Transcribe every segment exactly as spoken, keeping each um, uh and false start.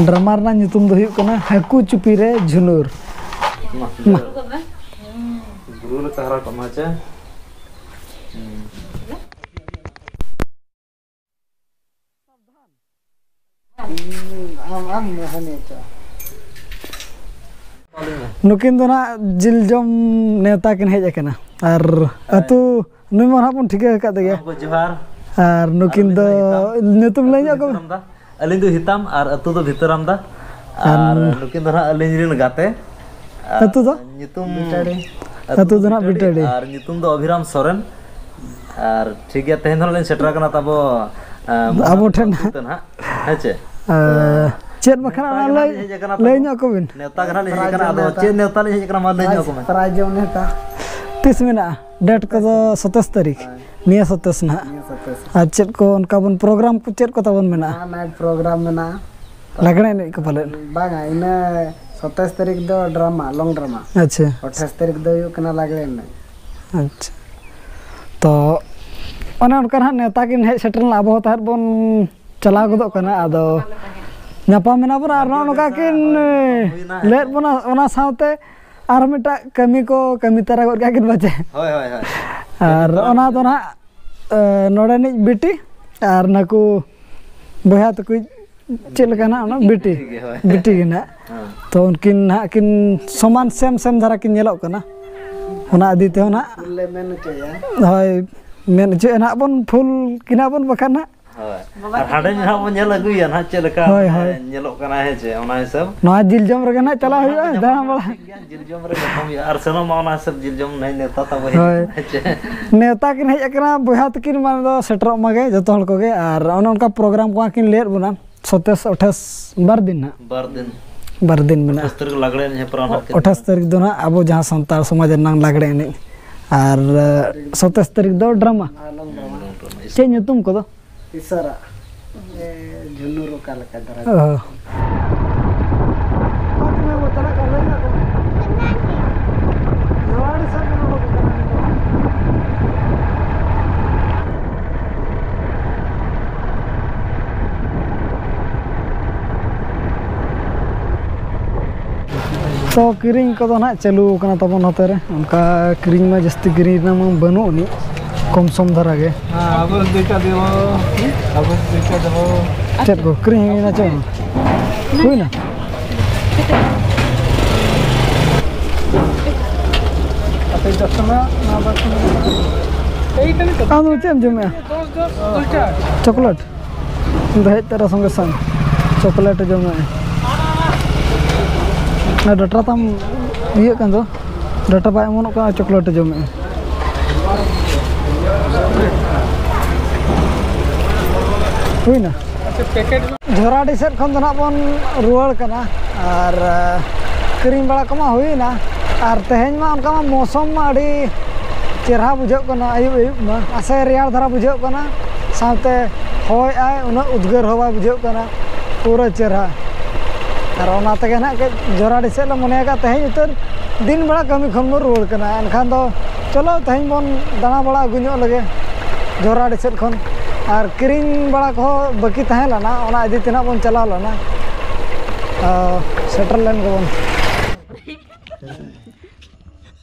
Drama ᱨᱮᱱᱟᱜ ᱧᱩᱛᱩᱢ ᱫᱚ ᱦᱩᱭᱩᱜ ᱠᱟᱱᱟ ᱦᱟᱹᱠᱩ ᱪᱩᱯᱤ ᱨᱮ ᱡᱷᱩᱱᱩᱨ᱾ ᱢᱟ᱾ ᱵᱩᱨᱩ ᱞᱮᱠᱟ ᱦᱟᱨᱟ ᱠᱚᱜ ᱢᱟ ᱪᱮ? ᱦᱩᱸ᱾ ᱟᱢ, ᱟᱢ ᱦᱟᱹᱱᱤ ᱪᱚ᱾ ᱱᱩᱠᱤᱱ ᱫᱚ ᱱᱟᱜ ᱡᱤᱞ ᱡᱚᱢ ᱱᱮᱣᱛᱟ ᱠᱤᱱ ᱦᱮᱡ ᱟᱠᱟᱱᱟ᱾ ᱟᱨ ᱟᱹᱛᱩ ᱱᱩᱭ ᱢᱟ ᱱᱟᱦᱟᱜ ᱵᱚᱱ ᱴᱷᱤᱠᱟᱹ ᱟᱠᱟᱫ ᱜᱮᱭᱟ᱾ ᱜᱚ ᱡᱚᱦᱟᱨ᱾ ᱟᱨ ᱱᱩᱠᱤᱱ ᱟᱨ ᱩᱱᱤ ᱫᱚ ᱫᱚ ᱦᱤᱛᱟᱢ᱾ ᱧᱩᱛᱩᱢ ᱞᱟᱹᱭ ᱟᱹᱛᱩ ᱧᱚᱜ ᱫᱚ ᱠᱚ ᱵᱤᱱ᱾ ᱵᱷᱤᱛᱟᱹᱨᱟᱢᱫᱟ᱾ ᱟᱹᱞᱤᱧ ᱫᱚ ᱦᱤᱛᱟᱢ ᱟᱨ ᱟᱹᱛᱩ ᱫᱚ ᱵᱷᱤᱛᱟᱹᱨᱟᱢᱫᱟ᱾ ᱟᱨ ᱟᱨ ᱱᱩᱠᱤᱱ ᱫᱚ ᱱᱟᱦᱟᱜ ᱟᱹᱞᱤᱧ ᱨᱮᱱ ᱜᱟᱛᱮ᱾ ᱟᱨ ᱟᱹᱛᱩ ᱫᱚ? ᱧᱩᱛᱩᱢ ᱵᱤᱴᱟᱹᱲᱤ᱾ ᱟᱹᱛᱩ ᱟᱹᱛᱩ ᱫᱚ ᱱᱟᱦᱟᱜ ᱵᱤᱴᱟᱹᱲᱤ ᱵᱤᱴᱟᱹᱲᱤ᱾ ᱟᱨ ᱧᱩᱛᱩᱢ ᱫᱚ ᱚᱵᱷᱤᱨᱟᱢ ᱥᱚᱨᱮᱱ᱾ ᱟᱨ ᱴᱷᱤᱠ ᱜᱮᱭᱟ, ᱛᱮᱦᱮᱧ ᱫᱚ ᱱᱟᱦᱟᱜ ᱞᱤᱧ ᱥᱮᱴᱮᱨ ᱟᱠᱟᱱᱟ ᱛᱟᱵᱚ, ᱟᱸ, ᱟᱵᱚ ᱴᱷᱮᱱ ᱟᱹᱛᱩ ᱛᱮ ᱱᱟᱦᱟᱜ, ᱦᱮᱸ ᱪᱮ? ᱟᱸ, ᱪᱮᱫ ᱵᱟᱠᱷᱨᱟ ᱱᱮᱣᱛᱟ ᱚᱱᱟ ᱜᱮ ᱞᱟᱹᱭ, ᱱᱟᱦᱟᱜ ᱞᱤᱧ ᱦᱮᱡ ᱟᱠᱟᱱᱟ ᱞᱟᱹᱭ ᱛᱟᱵᱚ᱾ ᱧᱚᱜ ᱠᱚᱵᱤᱱ᱾ ᱱᱮᱣᱛᱟ ᱜᱮ ᱱᱟᱦᱟᱜ ᱞᱤᱧ ᱦᱮᱡ ᱟᱠᱟᱱᱟ, ᱟᱫᱚ ᱪᱮᱫ ᱱᱮᱣᱛᱟ ᱞᱤᱧ ᱦᱮᱡ ᱟᱠᱟᱱᱟ ᱢᱟ ᱞᱟᱹᱭ ᱧᱚᱜ ᱠᱚᱢᱮ᱾ ᱯᱨᱟᱭᱤᱡᱽ ᱡᱚᱢ ᱱᱮᱣᱛᱟ᱾ ᱛᱤᱥ ᱢᱮᱱᱟᱜᱼᱟ? ᱰᱮᱴ ᱠᱚᱫᱚ ᱥᱟᱛᱟᱥ ᱛᱟᱹᱨᱤᱠᱷ᱾ ᱦᱳᱭ᱾ ᱱᱤᱭᱟᱹ ᱥᱟᱛᱟᱥ ᱱᱟᱦᱟᱜ᱾ ᱱᱤᱭᱟᱹ ᱥᱟᱛᱟᱥ᱾ ᱟᱨ ᱪᱮᱫ ᱠᱚ ᱚᱱᱠᱟ ᱵᱚᱱ ᱯᱨᱳᱜᱨᱟᱢ ᱠᱚ ᱪᱮᱫ ᱠᱚ ᱛᱟᱵᱚᱱ ᱢᱮᱱᱟᱜᱼᱟ? ᱱᱟᱭᱤᱴ ᱯᱨᱳᱜᱨᱟᱢ ᱢᱮᱱᱟᱜᱼᱟ᱾ ᱞᱟᱜᱽᱬᱮ ᱮᱱᱮᱡ ᱠᱚ ᱯᱟᱞᱮᱫ? ᱵᱟᱝᱟ, ᱤᱱᱟᱹ ᱥᱟᱛᱟᱥ ᱛᱟᱹᱨᱤᱠᱷ ᱫᱚ ᱰᱨᱟᱢᱟ, ᱞᱚᱝ ᱰᱨᱟᱢᱟ᱾ ᱟᱪᱪᱷᱟ᱾ ᱟᱴᱷᱟᱥ ᱛᱟᱹᱨᱤᱠᱷ ᱫᱚ ᱦᱩᱭᱩᱜ ᱠᱟᱱᱟ ᱞᱟᱜᱽᱬᱮ ᱮᱱᱮᱡ᱾ ᱟᱪᱪᱷᱟ᱾ ᱛᱚ ᱚᱱᱮ ᱚᱱᱠᱟ ᱱᱟᱦᱟᱜ ᱱᱮᱣᱛᱟ ᱠᱤᱱ ᱦᱮᱡ ᱥᱮᱴᱮᱨ ᱞᱮᱱᱟ, ᱟᱵᱚ ᱦᱚᱸ ᱛᱟᱦᱮᱸᱫ ᱵᱚᱱ ᱪᱟᱞᱟᱣ ᱜᱚᱫᱚᱜ ᱠᱟᱱᱟ᱾ ᱟᱫᱚ ᱧᱟᱯᱟᱢ ᱮᱱᱟ ᱵᱚᱱ ᱟᱨ ᱱᱚᱜᱼᱚ ᱱᱚᱝᱠᱟ ᱠᱤᱱ ᱦᱩᱭᱱᱟ᱾ ᱞᱮᱫ ᱵᱚᱱᱟ, ᱚᱱᱟ ᱥᱟᱶᱛᱮ ᱟᱨ ᱢᱤᱫᱴᱟᱜ ᱠᱟᱹᱢᱤ ᱠᱚ ᱠᱟᱹᱢᱤ ᱛᱟᱨᱟ ᱜᱚᱫ ᱠᱟᱜ ᱠᱤᱱ ᱯᱟᱪᱮ᱾ ᱦᱳᱭ, ᱦᱳᱭ, ᱦᱳᱭ᱾ ᱟᱨ ᱚᱱᱟ ᱫᱚ ᱱᱟᱦᱟᱜ, ᱮ, ᱱᱚᱰᱮᱱᱤᱡ ᱵᱤᱴᱤ ᱟᱨ ᱱᱟᱠᱩ ᱵᱚᱭᱦᱟ ᱛᱟᱠᱚ ᱪᱮᱫ ᱞᱮᱠᱟ ᱱᱟᱦᱟᱜ ᱚᱱᱟ ᱵᱤᱴᱤ, ᱵᱤᱴᱤ ᱜᱮ, ᱦᱳᱭ᱾ ᱵᱤᱴᱤ ᱜᱮ ᱱᱟᱦᱟᱜ᱾ ᱦᱮᱸ᱾ ᱛᱚ ᱩᱱᱠᱤᱱ ᱱᱟᱦᱟᱜ ᱠᱤᱱ ᱥᱚᱢᱟᱱ ᱥᱮᱢ ᱥᱮᱢ ᱫᱷᱟᱨᱟ ᱠᱤᱱ ᱧᱮᱞᱚᱜ ᱠᱟᱱᱟ, ᱚᱱᱟ ᱤᱫᱤ ᱛᱮᱦᱚᱸ ᱱᱟᱦᱟᱜ᱾ ᱯᱷᱩᱞ ᱞᱮ ᱢᱮᱱ ᱦᱚᱪᱚᱭᱟ᱾ ᱦᱳᱭ, ᱢᱮᱱ ᱦᱚᱪᱚᱭᱮᱫ ᱱᱟᱦᱟᱜ ᱵᱚᱱ ᱯᱷᱩᱞ ᱠᱤᱱᱟ ᱵᱚᱱ ᱵᱟᱠᱷᱟᱱ ᱱᱟᱦᱟᱜ᱾ ᱦᱳᱭ᱾ ᱟᱨ ᱦᱟᱸᱰᱮ ᱱᱟᱦᱟᱜ ᱵᱚᱱ ᱧᱮᱞ ᱟᱹᱜᱩᱭᱟ ᱱᱟᱦᱟᱜ ᱪᱮᱫ ᱞᱮᱠᱟ ᱦᱳᱭ, ᱦᱳᱭ᱾ ᱧᱮᱞᱚᱜ ᱠᱟᱱᱟ, ᱦᱮᱸ ᱪᱮ, ᱚᱱᱟ ᱦᱤᱥᱟᱹᱵ᱾ ᱱᱚᱣᱟ ᱡᱤᱞ ᱡᱚᱢ ᱨᱮᱜᱮ ᱱᱟᱦᱟᱜ ᱪᱟᱞᱟᱣ ᱦᱩᱭᱩᱜᱼᱟ, ᱫᱟᱬᱟ ᱵᱟᱲᱟ᱾ ᱴᱷᱤᱠ ᱜᱮᱭᱟ, ᱡᱤᱞ ᱡᱚᱢ ᱨᱮ ᱧᱟᱯᱟᱢ ᱦᱩᱭᱩᱜᱼᱟ᱾ ᱟᱨ ᱥᱮᱱᱚᱜ ᱢᱟ ᱚᱱᱟ ᱦᱤᱥᱟᱹᱵ ᱡᱤᱞ ᱡᱚᱢ ᱱᱟᱦᱟᱜ ᱱᱮᱣᱛᱟ ᱛᱟᱵᱚ ᱦᱮᱡ ᱦᱳᱭ᱾ ᱟᱠᱟᱱᱟ, ᱦᱮᱸ ᱪᱮ? ᱱᱮᱣᱛᱟ ᱠᱤᱱ ᱦᱮᱡ ᱟᱠᱟᱱᱟ, ᱵᱚᱭᱦᱟ ᱛᱟᱹᱠᱤᱱ ᱢᱟ ᱫᱚ ᱥᱮᱴᱮᱨᱚᱜ ᱢᱟᱜᱮ ᱡᱚᱛᱚ ᱦᱚᱲ ᱠᱚᱜᱮ᱾ ᱟᱨ ᱚᱱᱮ ᱚᱱᱠᱟ ᱯᱨᱳᱜᱨᱟᱢ ᱠᱚᱦᱚᱸ ᱠᱤᱱ ᱞᱟᱹᱭᱟᱫ ᱵᱚᱱᱟ, ᱥᱟᱛᱟᱥ ᱟᱴᱷᱟᱥ ᱵᱟᱨ ᱫᱤᱱ ᱱᱟᱦᱟᱜ᱾ ᱵᱟᱨ ᱫᱤᱱ᱾ ᱵᱟᱨ ᱫᱤᱱ ᱢᱮᱱᱟᱜᱼᱟ᱾ ᱟᱴᱷᱟᱥ ᱛᱟᱹᱨᱤᱠᱷ ᱞᱟᱜᱽᱲᱮ ᱮᱱᱮᱡ ᱦᱮᱯᱨᱟᱣ ᱱᱟᱦᱟᱜ ᱠᱤᱱ ᱟᱴᱷᱟᱥ ᱛᱟᱹᱨᱤᱠᱷ ᱫᱚ ᱱᱟᱦᱟᱜ ᱟᱵᱚ ᱡᱟᱦᱟᱸ ᱥᱟᱱᱛᱟᱲ ᱥᱚᱢᱟᱡᱽ ᱨᱮᱱᱟᱝ ᱞᱟᱜᱽᱲᱮ ᱮᱱᱮᱡ, ᱟᱨ ᱥᱟᱛᱟᱥ ᱛᱟᱹᱨᱤᱠᱷ ᱫᱚ ᱰᱨᱟᱢᱟ᱾ ᱪᱮᱫ ᱧᱩᱛᱩᱢ ᱠᱚᱫᱚ? ᱤᱥᱟᱨᱟ᱾ ᱮ, ᱡᱷᱩᱱᱩᱨ ᱚᱠᱟ ᱞᱮᱠᱟ ᱫᱷᱟᱨᱟ? ᱚ᱾ ᱛᱚ ᱠᱤᱨᱤᱧ ᱠᱚᱫᱚ ᱱᱟᱦᱟᱜ ᱪᱟᱹᱞᱩ ᱟᱠᱟᱱᱟ ᱛᱟᱵᱚᱱ ᱱᱚᱛᱮ ᱨᱮ᱾ ᱚᱱᱠᱟ ᱠᱤᱨᱤᱧ ᱢᱟ ᱡᱟᱹᱥᱛᱤ ᱠᱤᱨᱤᱧ ᱨᱮᱱᱟᱜ ᱢᱟ ᱵᱟᱹᱱᱩᱜ ᱟᱹᱱᱤᱡ, ᱠᱚᱢ ᱥᱚᱢ ᱫᱷᱟᱨᱟ ᱜᱮ᱾ ᱦᱮᱸ, ᱟᱵᱚ ᱫᱩᱭᱴᱟ ᱫᱮᱵᱚ, ᱟᱵᱚ ᱫᱩᱭᱴᱟ ᱫᱮᱵᱚ᱾ ᱪᱮᱫ ᱠᱚ ᱠᱤᱨᱤᱧ ᱦᱩᱭᱱᱟ ᱪᱮ ᱵᱟᱝ? ᱦᱩᱭᱱᱟ? ᱟᱯᱮ ᱫᱚᱥ ᱴᱟᱠᱟ, ᱱᱚᱣᱟ ᱵᱟᱨ ᱴᱟᱠᱟ᱾ ᱟᱢ ᱫᱚ ᱪᱮᱫ ᱮᱢ ᱡᱚᱢᱮᱜᱼᱟ? ᱫᱚᱥ, ᱫᱚᱥ, ᱯᱚᱧᱪᱟᱥ᱾ ᱪᱚᱠᱞᱮᱴ? ᱤᱧ ᱫᱚ ᱦᱮᱡ ᱛᱚᱨᱟ ᱥᱚᱸᱜᱮ ᱥᱚᱝ ᱪᱚᱠᱞᱮᱴ ᱡᱚᱢᱮᱜᱼᱟ᱾ ᱟᱨ ᱰᱟᱴᱟ ᱛᱟᱢ ᱤᱭᱟᱹᱜ ᱠᱟᱱ ᱫᱚ, ᱰᱟᱴᱟ ᱵᱟᱭ ᱚᱢᱚᱱᱚᱜ ᱠᱟᱱᱟ, ᱪᱚᱠᱞᱮᱴ ᱡᱚᱢᱮᱜᱼᱟ᱾ ᱦᱩᱭᱱᱟ? ᱡᱷᱚᱨᱟᱰᱤ ᱥᱮᱫ ᱠᱷᱚᱱ ᱫᱚ ᱱᱟᱜ ᱵᱚᱱ ᱨᱩᱣᱟᱹᱲ ᱠᱟᱱᱟ᱾ ᱟᱨ, ᱟᱸ, ᱠᱤᱨᱤᱧ ᱵᱟᱲᱟ ᱠᱚᱢᱟ ᱦᱩᱭᱱᱟ᱾ ᱟᱨ ᱛᱮᱦᱮᱧ ᱢᱟ ᱚᱱᱠᱟ ᱢᱟ ᱢᱳᱥᱚᱢ ᱢᱟ ᱟᱹᱰᱤ ᱪᱮᱨᱦᱟ ᱵᱩᱡᱷᱟᱹᱜ ᱠᱟᱱᱟ, ᱟᱹᱭᱩᱵ ᱟᱹᱭᱩᱵ ᱢᱟ ᱟᱥᱮ ᱨᱮᱭᱟᱲ ᱫᱷᱟᱨᱟ ᱵᱩᱡᱷᱟᱹᱜ ᱠᱟᱱᱟ, ᱥᱟᱶᱛᱮ ᱦᱚᱭ ᱟᱭ, ᱩᱱᱟᱹᱜ ᱩᱫᱽᱜᱟᱹᱨ ᱦᱚᱸ ᱵᱟᱭ ᱵᱩᱡᱷᱟᱹᱜ ᱠᱟᱱᱟ, ᱯᱩᱨᱟᱹ ᱪᱮᱨᱦᱟ᱾ ᱟᱨ ᱚᱱᱟ ᱛᱮᱜᱮ ᱱᱟᱜ ᱠᱟᱹᱡ ᱡᱷᱚᱨᱟᱰᱤ ᱥᱮᱫ ᱞᱮ ᱢᱚᱱᱮ ᱟᱠᱟᱫ ᱛᱮᱦᱮᱧ ᱩᱛᱟᱹᱨ ᱫᱤᱱ ᱵᱮᱲᱟ ᱠᱟᱹᱢᱤ ᱠᱷᱚᱱ ᱵᱚᱱ ᱨᱩᱣᱟᱹᱲ ᱠᱟᱱᱟ᱾ ᱮᱱᱠᱷᱟᱱ ᱫᱚ ᱪᱚᱞᱚ ᱛᱮᱦᱮᱧ ᱵᱚᱱ ᱫᱟᱬᱟ ᱵᱟᱲᱟ ᱟᱹᱜᱩ ᱧᱚᱜ ᱞᱮᱜᱮ ᱡᱷᱚᱨᱟᱰᱤ ᱥᱮᱫ ᱠᱷᱚᱱ᱾ ᱟᱨ ᱠᱤᱨᱤᱧ ᱵᱟᱲᱟ ᱠᱚᱦᱚᱸ ᱵᱟᱹᱠᱤ ᱛᱟᱦᱮᱸ ᱞᱮᱱᱟ, ᱚᱱᱟ ᱤᱫᱤ ᱛᱮ ᱱᱟᱜ ᱵᱚᱱ ᱪᱟᱞᱟᱣ ᱞᱮᱱᱟ᱾ ᱟᱨ ᱥᱮᱴᱮᱨ ᱞᱮᱱ ᱜᱮᱵᱚᱱ᱾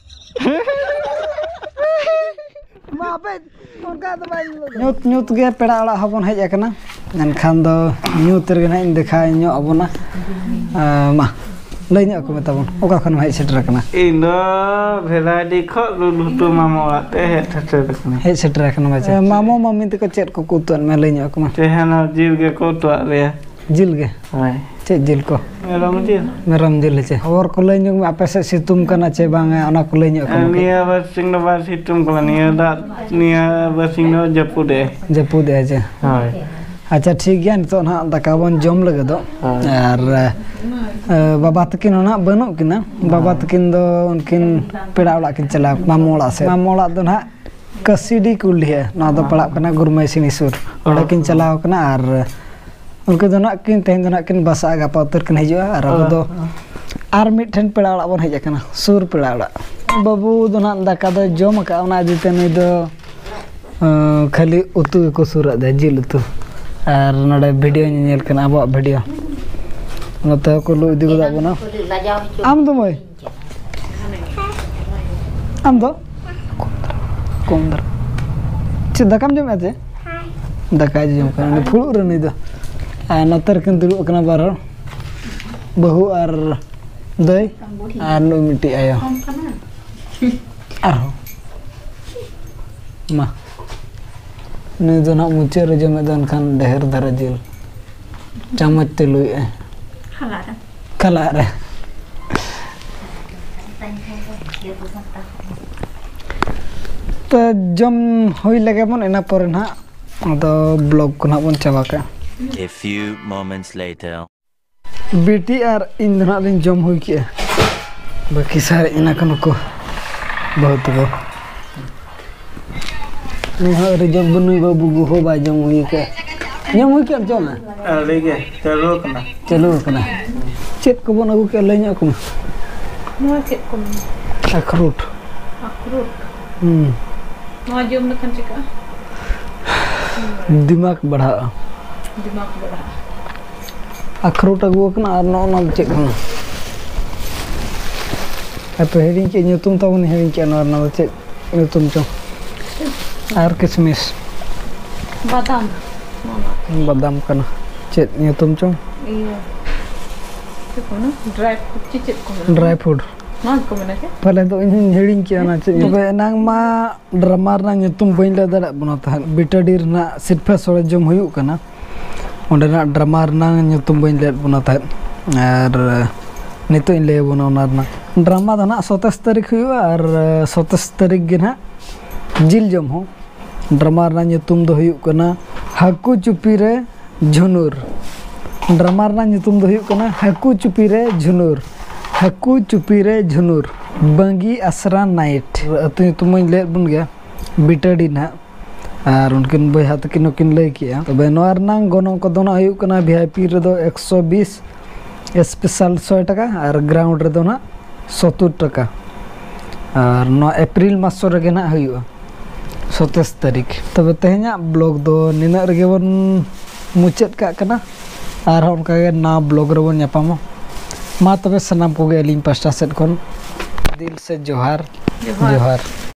ᱢᱟ ᱟᱯᱮ ᱚᱱᱠᱟ ᱫᱚ ᱵᱟᱭ ᱧᱮᱞᱚᱜ ᱠᱟᱱᱟ᱾ ᱧᱩᱛ ᱧᱩᱛ ᱜᱮ ᱯᱮᱲᱟ ᱚᱲᱟᱜ ᱦᱚᱸᱵᱚᱱ ᱦᱮᱡ ᱟᱠᱟᱱᱟ, ᱢᱮᱱᱠᱷᱟᱱ ᱫᱚ ᱧᱩᱛ ᱨᱮᱜᱮ ᱱᱟᱜ ᱤᱧ ᱫᱮᱠᱷᱟᱣ ᱧᱚᱜ ᱟᱵᱚᱱᱟ᱾ ᱟᱸ, ᱢᱟ ᱞᱟᱹᱭ ᱧᱚᱜ ᱟᱠᱚ ᱢᱮ ᱛᱟᱵᱚᱱ, ᱚᱠᱟ ᱠᱷᱚᱱ ᱮᱢ ᱦᱮᱡ ᱥᱮᱴᱮᱨ ᱟᱠᱟᱱᱟ? ᱤᱧ ᱫᱚ ᱵᱷᱮᱞᱟᱰᱤ ᱠᱷᱚᱱ ᱞᱩᱞᱩᱛᱩ ᱢᱟᱢᱟ ᱚᱲᱟᱜ ᱛᱮ ᱦᱮᱡ ᱥᱮᱴᱮᱨ ᱟᱠᱟᱱᱟ᱾ ᱦᱮᱡ ᱥᱮᱴᱮᱨ ᱟᱠᱟᱱᱟ ᱵᱟᱪᱮ᱾ ᱢᱟᱢᱚ ᱢᱟᱢᱤ ᱛᱟᱠᱚ ᱪᱮᱫ ᱠᱚᱠᱚ ᱩᱛᱩ ᱟᱫ ᱢᱮᱭᱟ, ᱞᱟᱹᱭ ᱧᱚᱜ ᱟᱠᱚ ᱢᱮ᱾ ᱛᱮᱦᱮᱧ ᱦᱚᱸ ᱡᱤᱞ ᱜᱮᱠᱚ ᱩᱛᱩ ᱟᱫ ᱞᱮᱭᱟ᱾ ᱡᱤᱞ ᱜᱮ? ᱦᱳᱭ᱾ ᱪᱮᱫ ᱡᱤᱞ ᱠᱚ? ᱢᱮᱨᱚᱢ ᱡᱤᱞ᱾ ᱢᱮᱨᱚᱢ ᱡᱤᱞ ᱦᱮᱸᱪᱮ᱾ ᱠᱷᱚᱵᱚᱨ ᱠᱚ ᱞᱟᱹᱭ ᱧᱚᱜ ᱢᱮ, ᱟᱯᱮ ᱥᱮᱫ ᱥᱤᱛᱩᱝ ᱠᱟᱱᱟ ᱪᱮ ᱵᱟᱝᱟ, ᱚᱱᱟ ᱠᱚ ᱞᱟᱹᱭ ᱧᱚᱜ ᱟᱠᱚ ᱢᱮ᱾ ᱱᱤᱭᱟᱹ ᱵᱟᱨ ᱥᱤᱛᱩᱝ ᱫᱚ ᱵᱟᱭ ᱥᱤᱛᱩᱝ ᱠᱟᱱᱟ, ᱱᱤᱭᱟᱹ ᱫᱟᱜ, ᱱᱤᱭᱟᱹ ᱵᱟᱨ ᱥᱤᱧ ᱫᱚ ᱡᱟᱹᱯᱩᱫ ᱮ᱾ ᱡᱟᱹᱯᱩᱫ ᱮ ᱪᱮ? ᱦᱳᱭ᱾ ᱟᱪᱪᱷᱟ, ᱴᱷᱤᱠ ᱜᱮᱭᱟ, ᱱᱤᱛᱚᱜ ᱱᱟᱦᱟᱜ ᱫᱟᱠᱟ ᱵᱚᱱ ᱡᱚᱢ ᱞᱟᱹᱜᱤᱫᱚᱜ᱾ ᱦᱳᱭ᱾ ᱟᱨ, ᱮ, ᱵᱟᱵᱟ ᱛᱟᱹᱠᱤᱱ ᱦᱚᱸ ᱱᱟᱦᱟᱜ ᱵᱟᱹᱱᱩᱜ ᱠᱤᱱᱟ᱾ ᱵᱟᱵᱟ ᱦᱳᱭ᱾ ᱛᱟᱹᱠᱤᱱ ᱫᱚ ᱩᱱᱠᱤᱱ ᱯᱮᱲᱟ ᱚᱲᱟᱜ ᱠᱤᱱ ᱪᱟᱞᱟᱣ, ᱢᱟᱢᱚ ᱚᱲᱟᱜ ᱥᱮᱫ᱾ ᱢᱟᱢᱚ ᱚᱲᱟᱜ ᱫᱚ ᱱᱟᱦᱟᱜ ᱠᱟᱹᱥᱤᱰᱤ ᱠᱩᱞᱰᱤᱦᱟ, ᱱᱚᱣᱟ ᱫᱚ ᱯᱟᱲᱟᱜ ᱠᱟᱱᱟ ᱜᱩᱨᱢᱟᱹᱭ ᱥᱤᱱᱤ ᱥᱩᱨ᱾ ᱚᱸᱰᱮ ᱠᱤᱱ ᱪᱟᱞᱟᱣ ᱠᱟᱱᱟ ᱟᱨ ᱩᱱᱠᱩ ᱫᱚ ᱱᱟᱜ ᱠᱤᱱ, ᱛᱮᱦᱮᱧ ᱫᱚ ᱱᱟᱜ ᱠᱤᱱ ᱵᱟᱥᱟᱜᱼᱟ, ᱜᱟᱯᱟ ᱩᱛᱟᱹᱨ ᱠᱤᱱ ᱦᱤᱡᱩᱜᱼᱟ᱾ ᱟᱨ ᱟᱵᱚ ᱫᱚ ᱟᱨ ᱢᱤᱫ ᱴᱷᱮᱱ ᱯᱮᱲᱟ ᱚᱲᱟᱜ ᱵᱚᱱ ᱦᱮᱡ ᱟᱠᱟᱱᱟ, ᱥᱩᱨ ᱯᱮᱲᱟ ᱚᱲᱟᱜ᱾ ᱵᱟᱹᱵᱩ ᱫᱚ ᱱᱟᱜ ᱫᱟᱠᱟ ᱫᱚᱭ ᱡᱚᱢ ᱟᱠᱟᱫᱼᱟ, ᱚᱱᱟ ᱤᱫᱤ ᱛᱮ ᱱᱩᱭ ᱫᱚ, ᱟᱸ, ᱠᱷᱟᱹᱞᱤ ᱩᱛᱩ ᱜᱮᱠᱚ ᱥᱩᱨ ᱟᱫᱮᱭᱟ, ᱡᱤᱞ ᱩᱛᱩ᱾ ᱟᱨ ᱱᱚᱰᱮ ᱵᱷᱤᱰᱤᱭᱳ ᱧᱮᱧᱮᱞ ᱠᱟᱱᱟ, ᱟᱵᱚᱣᱟᱜ ᱵᱷᱤᱰᱤᱭᱳ᱾ ᱱᱚᱛᱮ ᱦᱚᱸᱠᱚ ᱞᱩ ᱤᱫᱤ ᱜᱚᱫᱟᱜ ᱵᱚᱱᱟ᱾ ᱟᱢ ᱫᱚ ᱢᱟᱹᱭ? ᱟᱢ ᱫᱚ? ᱠᱚᱢ ᱫᱷᱟᱨᱟ᱾ ᱪᱮᱫ ᱫᱟᱠᱟᱢ ᱡᱚᱢᱮᱫᱼᱟ ᱪᱮ? ᱫᱟᱠᱟᱭ ᱡᱚᱢ ᱠᱟᱱᱟ᱾ ᱩᱱᱤ ᱯᱷᱩᱲᱩᱜ ᱨᱮ ᱱᱩᱭ ᱫᱚ᱾ ᱟᱨ ᱱᱚᱛᱮ ᱨᱮᱠᱤᱱ ᱫᱩᱲᱩᱵ ᱟᱠᱟᱱᱟ ᱵᱟᱨ ᱦᱚᱲ᱾ ᱵᱟᱹᱦᱩ ᱟᱨ ᱫᱟᱹᱭ᱾ ᱟᱨ ᱱᱩᱭ ᱢᱤᱫᱴᱤᱡ ᱟᱭᱳ᱾ ᱟᱨᱦᱚᱸ᱾ ᱢᱟ᱾ ᱱᱩᱭ ᱫᱚ ᱱᱟᱦᱟᱜ ᱢᱩᱪᱟᱹᱫ ᱨᱮ ᱡᱚᱢᱮᱫ ᱫᱚ ᱮᱱᱠᱷᱟᱱ ᱰᱷᱮᱨ ᱫᱷᱟᱨᱟ ᱡᱤᱞ᱾ ᱪᱟᱢᱚᱪ ᱛᱮ ᱞᱩᱭᱮᱫᱼᱟᱭ᱾ ᱠᱷᱟᱞᱟᱜ ᱨᱮ᱾ ᱠᱷᱟᱞᱟᱜ ᱨᱮ᱾ ᱛᱚ ᱡᱚᱢ ᱦᱩᱭ ᱞᱮᱜᱮ ᱵᱚᱱ, ᱤᱱᱟᱹ ᱯᱚᱨᱮ ᱱᱟᱦᱟᱜ ᱟᱫᱚ vlog ᱠᱚ ᱱᱟᱦᱟᱜ ᱵᱚᱱ ᱪᱟᱵᱟ ᱠᱟᱜᱼᱟ᱾ A few moments later. ᱵᱤᱴᱤ ᱟᱨ ᱤᱧ ᱫᱚ ᱱᱟᱦᱟᱜ ᱞᱤᱧ ᱡᱚᱢ ᱦᱩᱭ ᱠᱮᱜᱼᱟ᱾ ᱵᱟᱹᱠᱤ ᱥᱟᱨᱮᱡ ᱮᱱᱟ ᱠᱚ ᱱᱩᱠᱩ ᱵᱟᱹᱦᱩ ᱛᱟᱠᱚ᱾ ᱱᱩᱭ ᱦᱚᱸ ᱟᱹᱣᱨᱤ ᱡᱚᱢ, ᱱᱩᱭ ᱵᱟᱹᱵᱩ ᱜᱩᱦᱩ ᱵᱟᱭ ᱡᱚᱢ ᱦᱩᱭ ᱠᱟᱜᱼᱟ᱾ ᱡᱚᱢ ᱦᱩᱭ ᱠᱮᱜᱼᱟᱢ ᱪᱚ ᱢᱟ? ᱟᱹᱣᱨᱤ ᱜᱮ, ᱪᱟᱹᱞᱩ ᱟᱠᱟᱱᱟ᱾ ᱪᱟᱹᱞᱩ ᱟᱠᱟᱱᱟ᱾ ᱪᱮᱫ ᱠᱚᱵᱚᱱ ᱟᱹᱜᱩ ᱠᱮᱜᱼᱟ, ᱞᱟᱹᱭ ᱧᱚᱜ ᱟᱠᱚ ᱢᱮ᱾ ᱱᱚᱣᱟ ᱪᱮᱫ ᱠᱚ ᱢᱮᱱᱟ? ᱟᱠᱷᱨᱩᱴ᱾ ᱟᱠᱷᱨᱩᱴ᱾ ᱦᱩᱸ᱾ ᱱᱚᱣᱟ ᱡᱚᱢ ᱞᱮᱠᱷᱟᱱ ᱪᱤᱠᱟᱹᱜᱼᱟ? ᱫᱤᱢᱟᱜᱽ ᱵᱟᱲᱦᱟᱜᱼᱟ᱾ ᱫᱤᱢᱟᱜᱽ ᱵᱟᱲᱦᱟᱜᱼᱟ᱾ ᱟᱠᱷᱨᱩᱴ ᱟᱹᱜᱩ ᱟᱠᱟᱱᱟ ᱟᱨ ᱱᱚᱜᱼᱚ ᱱᱚᱣᱟ ᱫᱚ ᱪᱮᱫ ᱠᱟᱱᱟ? ᱦᱟᱯᱮ ᱦᱤᱲᱤᱧ ᱠᱮᱫ, ᱧᱩᱛᱩᱢ ᱛᱟᱵᱚᱱ ᱦᱤᱲᱤᱧ ᱠᱮᱫᱼᱟ᱾ ᱱᱚᱣᱟ ᱨᱮᱱᱟᱜ ᱫᱚ ᱪᱮᱫ ᱧᱩᱛᱩᱢ ᱪᱚᱝ? ᱟᱨ ᱠᱤᱥᱢᱤᱥ᱾ ᱵᱟᱫᱟᱢ᱾ ᱱᱚᱣᱟ᱾ ᱵᱟᱫᱟᱢ ᱠᱟᱱᱟ᱾ ᱪᱮᱫ ᱧᱩᱛᱩᱢ ᱪᱚᱝ? ᱤᱭᱟᱹ, ᱪᱮᱫ ᱠᱚ ᱢᱮᱱᱟ? ᱰᱨᱟᱭ ᱯᱷᱨᱩᱴ ᱪᱮ ᱪᱮᱫ ᱠᱚ ᱢᱮᱱᱟ? Dry fruit. ᱱᱚᱣᱟ ᱜᱮᱠᱚ ᱢᱮᱱᱟ ᱪᱮ? ᱯᱟᱞᱮ ᱫᱚ ᱤᱧ ᱦᱚᱧ ᱦᱤᱲᱤᱧ ᱠᱮᱜᱼᱟ ᱚᱱᱟ ᱪᱮᱫ ᱧᱩᱛᱩᱢ᱾ ᱛᱚᱵᱮ ᱮᱱᱟᱝ ᱢᱟ ᱰᱨᱟᱢᱟ ᱨᱮᱱᱟᱜ ᱧᱩᱛᱩᱢ ᱵᱟᱹᱧ ᱞᱟᱹᱭ ᱫᱟᱲᱮᱭᱟᱜ ᱵᱚᱱᱟ ᱛᱟᱦᱮᱸᱫ᱾ ᱵᱤᱴᱟᱹᱰᱤ ᱨᱮᱱᱟᱜ ᱥᱤᱨᱯᱷᱟᱹ ᱥᱚᱲᱮ ᱡᱚᱢ ᱦᱩᱭᱩᱜ ᱠᱟᱱᱟ᱾ ᱚᱸᱰᱮᱱᱟᱜ ᱰᱨᱟᱢᱟ ᱨᱮᱱᱟᱜ ᱧᱩᱛᱩᱢ ᱵᱟᱹᱧ ᱞᱟᱹᱭᱟᱫ ᱵᱚᱱᱟ ᱛᱟᱦᱮᱸᱫ᱾ ᱟᱨ ᱱᱤᱛᱚᱜ ᱤᱧ ᱞᱟᱹᱭ ᱟᱵᱚᱱᱟ ᱚᱱᱟ ᱨᱮᱱᱟᱜ᱾ ᱰᱨᱟᱢᱟ ᱫᱚ ᱱᱟᱜ ᱥᱚᱛᱟᱭᱤᱥ ᱛᱟᱹᱨᱤᱠᱷ ᱦᱩᱭᱩᱜᱼᱟ ᱟᱨ ᱥᱚᱛᱟᱭᱤᱥ ᱛᱟᱹᱨᱤᱠᱷ ᱜᱮ ᱱᱟᱜ ᱡᱤᱞ ᱡᱚᱢ ᱦᱚᱸ᱾ ᱰᱨᱟᱢᱟ ᱨᱮᱱᱟᱜ ᱧᱩᱛᱩᱢ ᱫᱚ ᱦᱩᱭᱩᱜ ᱠᱟᱱᱟ ᱦᱟᱹᱠᱩ ᱪᱩᱯᱤ ᱨᱮ ᱡᱷᱩᱱᱩᱨ᱾ ᱰᱨᱟᱢᱟ ᱨᱮᱱᱟᱜ ᱧᱩᱛᱩᱢ ᱫᱚ ᱦᱩᱭᱩᱜ ᱠᱟᱱᱟ ᱦᱟᱹᱠᱩ ᱪᱩᱯᱤ ᱨᱮ ᱡᱷᱩᱱᱩᱨ᱾ ᱦᱟᱹᱠᱩ ᱪᱩᱯᱤ ᱨᱮ ᱡᱷᱩᱱᱩᱨ᱾ ᱵᱟᱝᱜᱤ ᱟᱥᱨᱟ ᱱᱟᱭᱤᱴ᱾ ᱟᱹᱛᱩ ᱧᱩᱛᱩᱢ ᱢᱟᱧ ᱞᱟᱹᱭᱟᱫ ᱵᱚᱱ ᱜᱮᱭᱟ, ᱵᱤᱴᱟᱹᱰᱤ ᱱᱟᱦᱟᱜ᱾ ᱟᱨ ᱩᱱᱠᱤᱱ ᱵᱚᱭᱦᱟ ᱛᱟᱹᱠᱤᱱ ᱦᱚᱸᱠᱤᱱ ᱞᱟᱹᱭ ᱠᱮᱜᱼᱟ᱾ ᱛᱚᱵᱮ ᱱᱚᱣᱟ ᱨᱮᱱᱟᱜ ᱜᱚᱱᱚᱝ ᱠᱚᱫᱚ ᱱᱟᱜ ᱦᱩᱭᱩᱜ ᱠᱟᱱᱟ ᱵᱷᱤ ᱟᱭ ᱯᱤ ᱨᱮᱫᱚ ᱮᱠᱥᱚ ᱵᱤᱥ, ᱥᱯᱮᱥᱟᱞ ᱥᱚᱭ ᱴᱟᱠᱟ ᱟᱨ ᱜᱨᱟᱣᱩᱱᱰ ᱨᱮᱫᱚ ᱱᱟᱜ ᱥᱚᱛᱛᱚᱨ ᱴᱟᱠᱟ᱾ ᱟᱨ ᱱᱚᱣᱟ ᱮᱯᱨᱤᱞ ᱢᱟᱥ ᱨᱮᱜᱮ ᱱᱟᱜ ᱦᱩᱭᱩᱜᱼᱟ, ᱥᱚᱛᱟᱭᱤᱥ ᱛᱟᱹᱨᱤᱠᱷ᱾ ᱛᱚᱵᱮ ᱛᱮᱦᱮᱧᱟᱜ ᱵᱞᱚᱜ ᱫᱚ ᱱᱤᱱᱟᱹᱜ ᱨᱮᱜᱮ ᱵᱚᱱ ᱢᱩᱪᱟᱹᱫ ᱠᱟᱜ ᱠᱟᱱᱟ᱾ ᱟᱨᱦᱚᱸ ᱚᱱᱠᱟᱜᱮ ᱱᱟᱣᱟ ᱵᱞᱚᱜ ᱨᱮᱵᱚᱱ ᱧᱟᱯᱟᱢᱟ᱾ ᱢᱟ ᱛᱚᱵᱮ ᱥᱟᱱᱟᱢ ᱠᱚᱜᱮ ᱟᱹᱞᱤᱧ ᱯᱟᱥᱴᱟ ᱥᱮᱫ ᱠᱷᱚᱱ ᱫᱤᱞ ᱥᱮ ᱡᱚᱦᱟᱨ᱾ ᱡᱚᱦᱟᱨ᱾